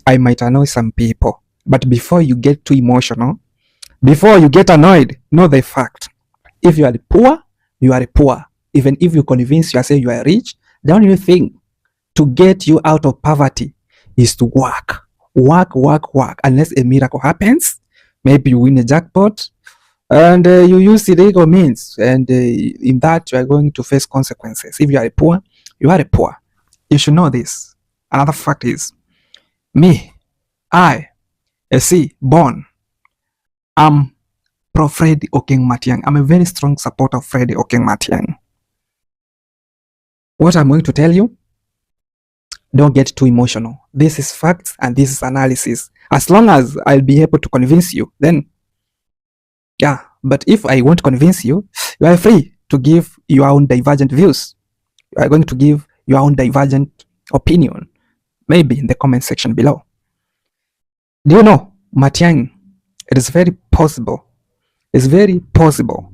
I might annoy some people, but before you get too emotional, before you get annoyed, know the fact. If you are poor, you are poor. Even if you convince yourself you are rich, the only thing to get you out of poverty is to work. Work, work, work. Unless a miracle happens, maybe you win a jackpot and you use illegal means, and in that you are going to face consequences. If you are poor, you are poor. You should know this. Another fact is, me, I, see, born, I'm pro Fred Okengo Matiang'i. I'm a very strong supporter of Fred Okengo Matiang'i. What I'm going to tell you, don't get too emotional. This is facts and this is analysis. As long as I'll be able to convince you, then yeah. But if I won't convince you, you are free to give your own divergent views. You are going to give your own divergent opinion, maybe in the comment section below. Do you know, Matiang'i, it is very possible, it's very possible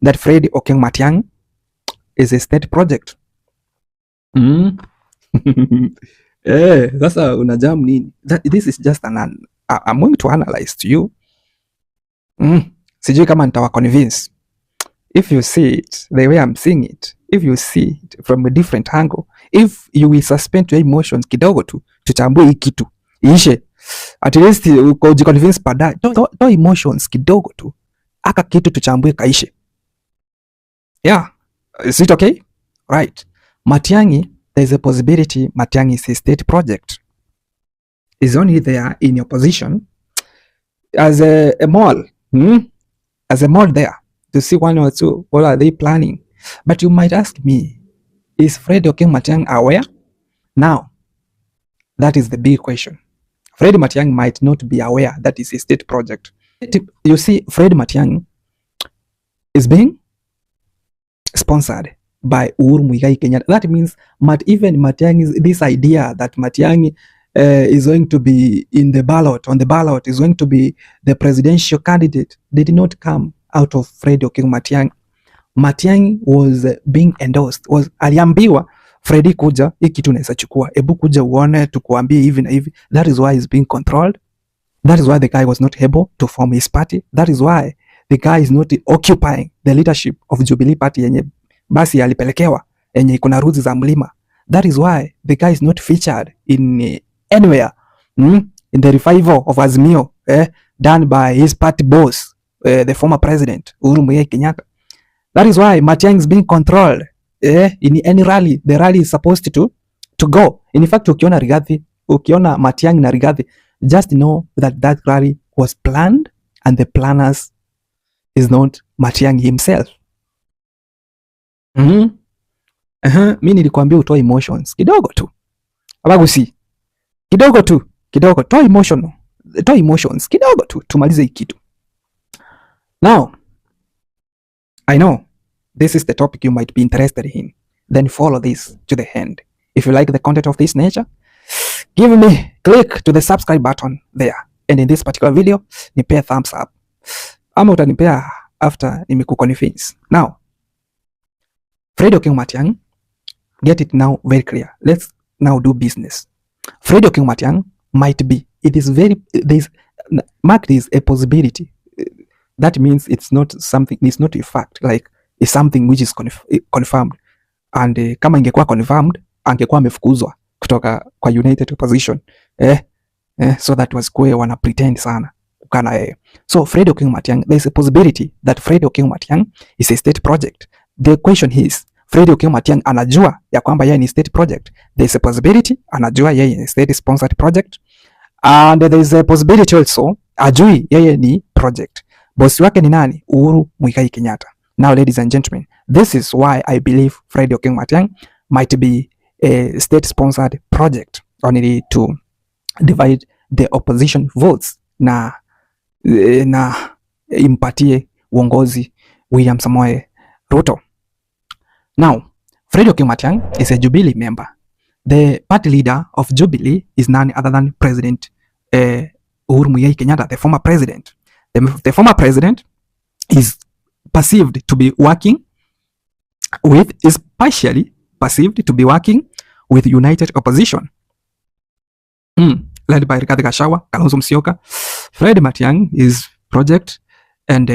that Fred Okengo Matiang'i is a state project. Eh, sasa unajam nini? This is just an, I'm going to analyze to you. Sijui kama nitawa convince. If you see it the way I'm seeing it, if you see it from a different angle, if you will suspend your emotions kidogo tu, tuchambue hii kitu iishe, at least uko ujiconvince baadaye. To emotions kidogo tu, aka kitu tuchambue kaishe. Yeah, is it okay? Right. Matiang'i, there is a possibility Matiang'i is a state project. Is only there in opposition as a mole, As a mole there to see one or two, what are they planning? But you might ask me, is Fred Okengo Matiang'i aware? Now, that is the big question. Fred Matiang'i might not be aware that is a state project. You see, Fred Matiang'i is being sponsored by Uhuru Muigai Kenyatta. That means even Matiang'i, this idea that Matiang'i is going to be in the ballot, on the ballot, is going to be the presidential candidate, did not come out of Fred Okengo Matiang'i. Matiang'i was being endorsed, was aliambiwa, "Freddy, kuja, hii kitu unaweza chukua, ebu kuja uone, tukuambie hivi na hivi." That is why he's being controlled. That is why the guy was not able to form his party. That is why the guy is not occupying the leadership of Jubilee Party yenye basi alipelekewa, yenye iko na roots za mlima. That is why the guy is not featured in anywhere, in the revival of Azimio, done by his party boss, the former president Uhuru Muigai Kenyatta. That is why Matiang'i is being controlled in any rally. The rally is supposed to go. In fact, ukiona Rigathi, ukiona Matiang'i na Rigathi, just know that that rally was planned and the planners is not Matiang'i himself. Mi nilikwambia utoe emotions kidogo tu. Abagusi. Kidogo tu, kidogo toa emotional. Toa emotions kidogo tu tumalize hii kitu. Now, I know this is the topic you might be interested in. Then follow this to the end. If you like the content of this nature, give me click to the subscribe button there. And in this particular video, nipea thumbs up. Ama utanipea after nimekuconvince. Now, Fred Okengo Matiang'i, get it now very clear. Let's now do business. Fred Okengo Matiang'i might be, it is very, there's, mark this a possibility. That means it's not something, it's not a fact, like it's something which is confirmed. And kama ingekuwa confirmed, angekuwa amefukuzwa kutoka kwa United Opposition, so that wasikuwe wana pretend sana kukaa na yeye. So Fred Okengo Matiang'i, there is a possibility that Fred Okengo Matiang'i is a state project. The question is, Fred Okengo Matiang'i anajua ya kwamba yeye ni state project? There is a possibility anajua yeye ni state sponsored project, and there is a possibility also ajui yeye ni project. Bosi wake ni nani? Uhuru Muigai Kenyatta. Now, ladies and gentlemen, this is why I believe Fred Okengo Matiang'i might be a state sponsored project only to divide the opposition votes na impatie uongozi William Samoei Ruto. Now, Fred Okengo Matiang'i is a Jubilee member. The party leader of Jubilee is none other than President Uhuru Muigai Kenyatta, the former president. The former president is perceived to be working with, is partially perceived to be working with United Opposition. led by Rigathi Gachagua, Kalonzo Musyoka, Fred Matiang'i, his project, and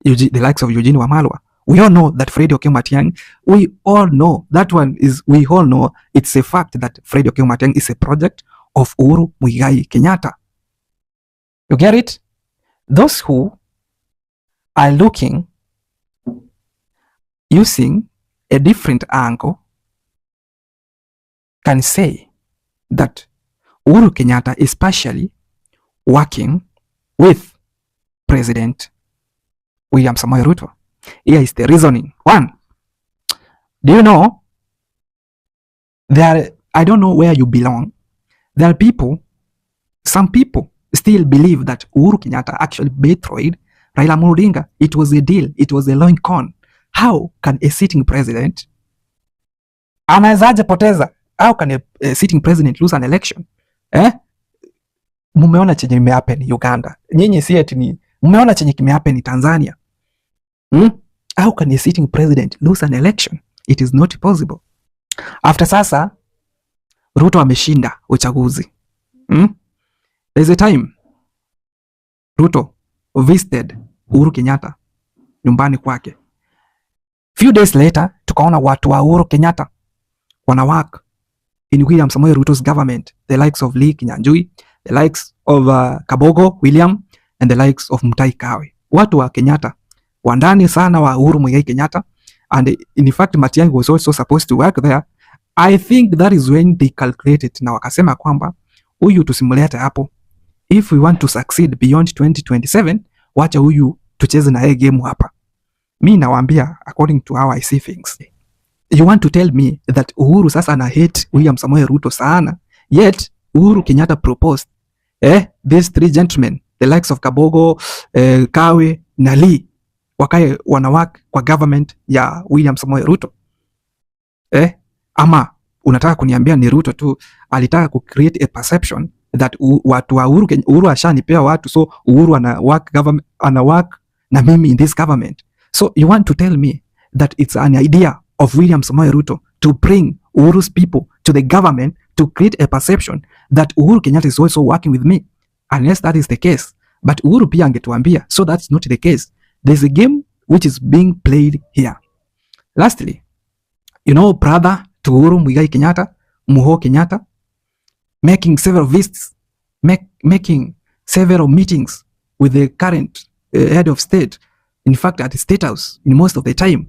Eugene, the likes of Eugene Wamalwa. We all know that Fred Okengo Matiang'i, we all know that one is, we all know it's a fact that Fred Okengo Matiang'i is a project of Uhuru Muigai Kenyatta. You get it? Those who are looking using a different angle can say that Uhuru Kenyatta is partially working with President William Samoei Ruto. Here is the reasoning. One, do you know there are, I don't know where you belong. There are people, some people still believe that Uhuru Kenyatta actually betrayed Raila Amolo Odinga. It was a deal. It was a long con. How can a sitting president anawezaje poteza? How can a sitting president lose an election? Eh? Mumeona chenye imehappen Uganda. Nyinyi si eti ni mumeona chenye kimehappen Tanzania. How can a sitting president lose an election? It is not possible. After sasa Ruto ameshinda uchaguzi. There's a time Ruto visited Uhuru Kenyatta nyumbani kwake. Few days later tukaona watu wa Uhuru Kenyatta wana work in William Samoei Ruto's government, the likes of Lee Kinyanjui, the likes of Kabogo William and the likes of Mutahi Kagwe. Watu wa Kenyatta wandani sana wa Uhuru Muigai Kenyatta, and in fact Matiang'i was also supposed to work there. I think that is when they calculated na wakasema kwamba huyu tusimlete hapo, if we want to succeed beyond 2027, wacha huyu tucheze na yeye game hapa. Mi nawaambia, according to how I see things, you want to tell me that Uhuru sasa ana hate William Samoei Ruto sana, yet Uhuru Kenyatta proposed these three gentlemen, the likes of Kabogo, Kagwe na Lee, wakae wanawork kwa government ya William Samoei Ruto, eh? Ama unataka kuniambia ni Ruto tu alitaka ku create a perception that watu wa Uhuru, Uhuru ashanipea watu, so Uhuru ana work government, ana work na mimi in this government? So you want to tell me that it's an idea of William Samoei Ruto to bring Uhuru's people to the government to create a perception that Uhuru Kenyatta is also working with me? Unless that is the case. But Uhuru pia angetuambia, so that's not the case. There's a game which is being played here. Lastly, brother to Uhuru Muigai Kenyatta, Muho Kenyatta, making several visits, making several meetings with the current head of state, in fact, at the State House in most of the time.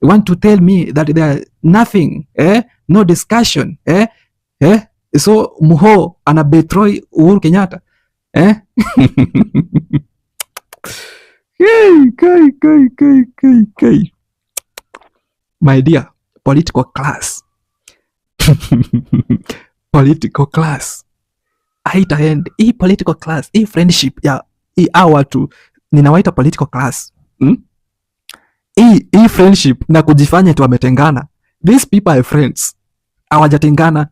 You want to tell me that there are nothing, eh? No discussion, eh? Eh? So Muho ana betray Uhuru Kenyatta, eh? Hey, kai, kai, kai, kai, kai. My dear, political class, political class haitaend. Hii political class, hii friendship ya hii hawa watu ninawaita political class, Hii friendship na kujifanya tu wametengana. These people are friends, hawajatengana.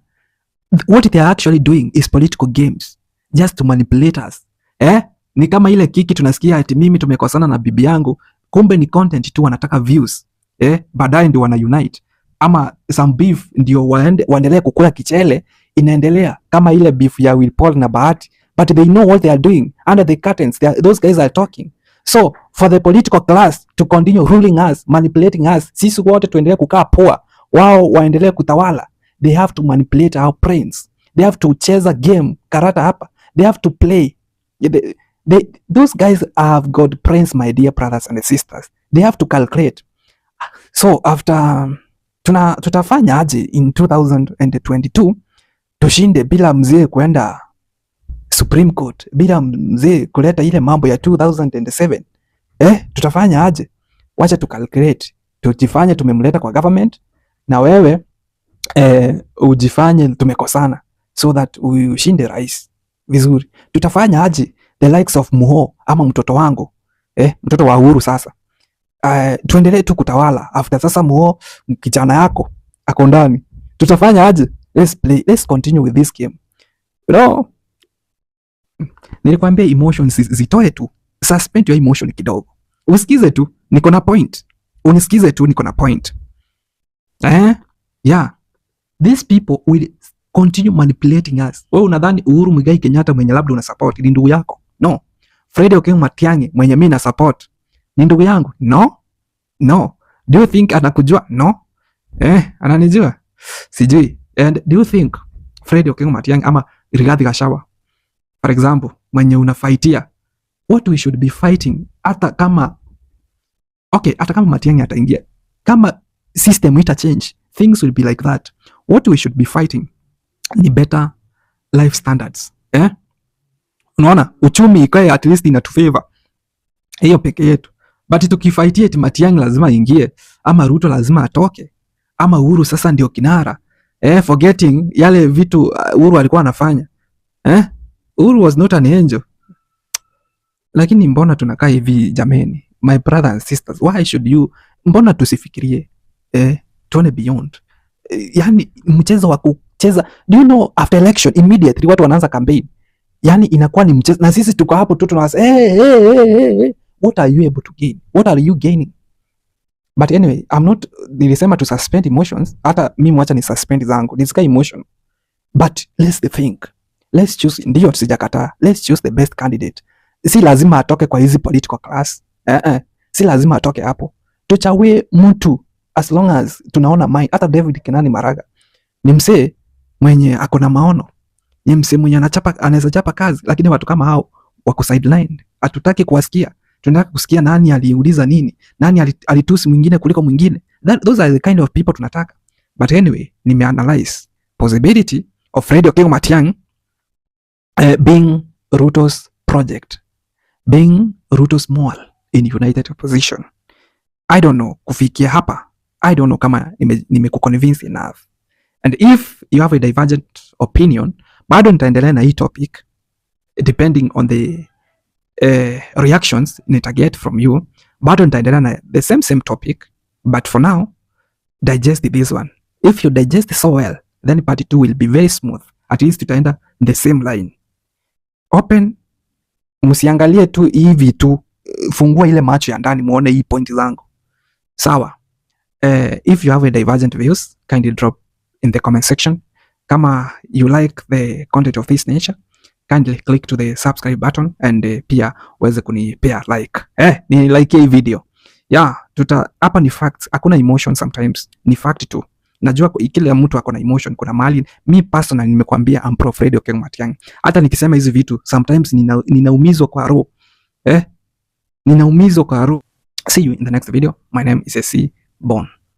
What they are actually doing is political games just to manipulate us, eh? Ni kama ile kiki tunasikia ati mimi tumekosana na bibi yangu, kumbe ni content tu, wanataka views, eh? Baadaye ndio wana unite, ama some beef ndio waendelee kukula kichele, inaendelea kama ile beef ya Will Paul na Bahati, but they know what they are doing under the curtains. Those guys are talking. So for the political class to continue ruling us, manipulating us, sisi wote tuendelee kukaa poa, wao waendelee kutawala, they have to manipulate our brains. They have to cheza game karata hapa, they have to play. Those guys have got brains, my dear brothers and sisters. They have to calculate. So after tutafanya aje in 2022 tushinde bila mzee kwenda Supreme Court, bila mzee kuleta ile mambo ya 2007, eh? Tutafanya aje? Wacha tu calculate, tujifanye tumemleta kwa government na wewe ujifanye tumekosana so that ushinde rais vizuri. Tutafanya aje the likes of Muho ama mtoto wangu, mtoto wa Uhuru sasa, tuendelee tu kutawala after sasa Muho kijana yako ako ndani, tutafanya aje? Let's play, let's continue with this game. Nilikwambia emotions zitoe tu, suspend your emotion kidogo, usikize tu, niko na point, unisikize tu, niko na point, eh? Yeah, these people will Continue manipulating us. Wewe unadhani Uhuru Muigai Kenyatta mwenye labda una support ni ndugu yako? No. Fred Okengo Matiang'i mwenye mimi na support ni ndugu yangu? No. No. Do you think anakujua? No. Eh, ananijua? Sijui. And do you think Fred Okengo Matiang'i ama Rigathi Gachagua, for example, mwenye unafightia, what we should be fighting, hata kama, okay, hata kama Matiang'i ataingia, kama system ita change, things will be like that. What we should be fighting ni better life standards, eh? Unaona, uchumi ikae at least ina favor hiyo peke yetu, but tukifightia eti Matiang'i lazima ingie ama Ruto lazima atoke ama Uhuru sasa ndio kinara, eh, forgetting yale vitu Uhuru alikuwa anafanya, eh? Uhuru was not an angel. Lakini mbona tunakaa hivi jameni, my brother and sisters, why should you, mbona tusifikirie, eh, tuone beyond, eh, yani mchezo wa kucheza? Do you know after election immediately watu wanaanza campaign? Yani inakuwa ni mchezo na sisi tuko hapo tu tunasema, "Hey, hey, hey, hey, hey." What are you able to gain? What are you gaining? But anyway, I'm not, nilisema to suspend emotions. Hata mimi wacha ni suspend zangu, nisikae emotion, but let's think, let's choose. Ndio, sijakataa, let's choose the best candidate. Si lazima atoke kwa hizi political class, eh, eh. Si lazima atoke hapo. Tuchague mtu as long as tunaona mind. Hata David Kenani Maraga ni msee mwenye ako na maono, ni msee mwenye anachapa, anaweza chapa kazi, lakini watu kama hao wako sidelined, hatutaki kuwasikia. Tunataka kusikia nani aliuliza nini, nani alitusi mwingine kuliko mwingine. Those are the kind of people tunataka. But anyway, nimeanalyze possibility of Fred Okengo Matiang'i being Ruto's project, being Ruto's mole in united opposition. I don't know, kufikia hapa, I don't know kama nimekuconvince enough. And if you have a divergent opinion, bado nitaendelea na hii topic depending on the reactions nitaget from you. Bado nitaendelea na the same same topic, but for now digest this one. If you digest so well, then part 2 will be very smooth. At least tutaenda the same line. Open, msiangalie tu hivi tu, fungua ile macho ya ndani muone hii point zangu. Sawa. If you have a divergent views, kindly drop in the comment section. Kama you like the content of this nature, kindly click to the subscribe button and pia uweze kunipea like. Eh, ni like hii video. Yeah, tuta hapa ni facts, hakuna emotion sometimes, ni fact tu. Najua kila mtu ako na emotion, kuna mahali mi personally nimekwambia I'm pro Fred Okengo Matiang'i. Hata nikisema hizi vitu sometimes ninaumizwa kwa roho. Eh? Ninaumizwa kwa roho. See you in the next video. My name is SC Bon.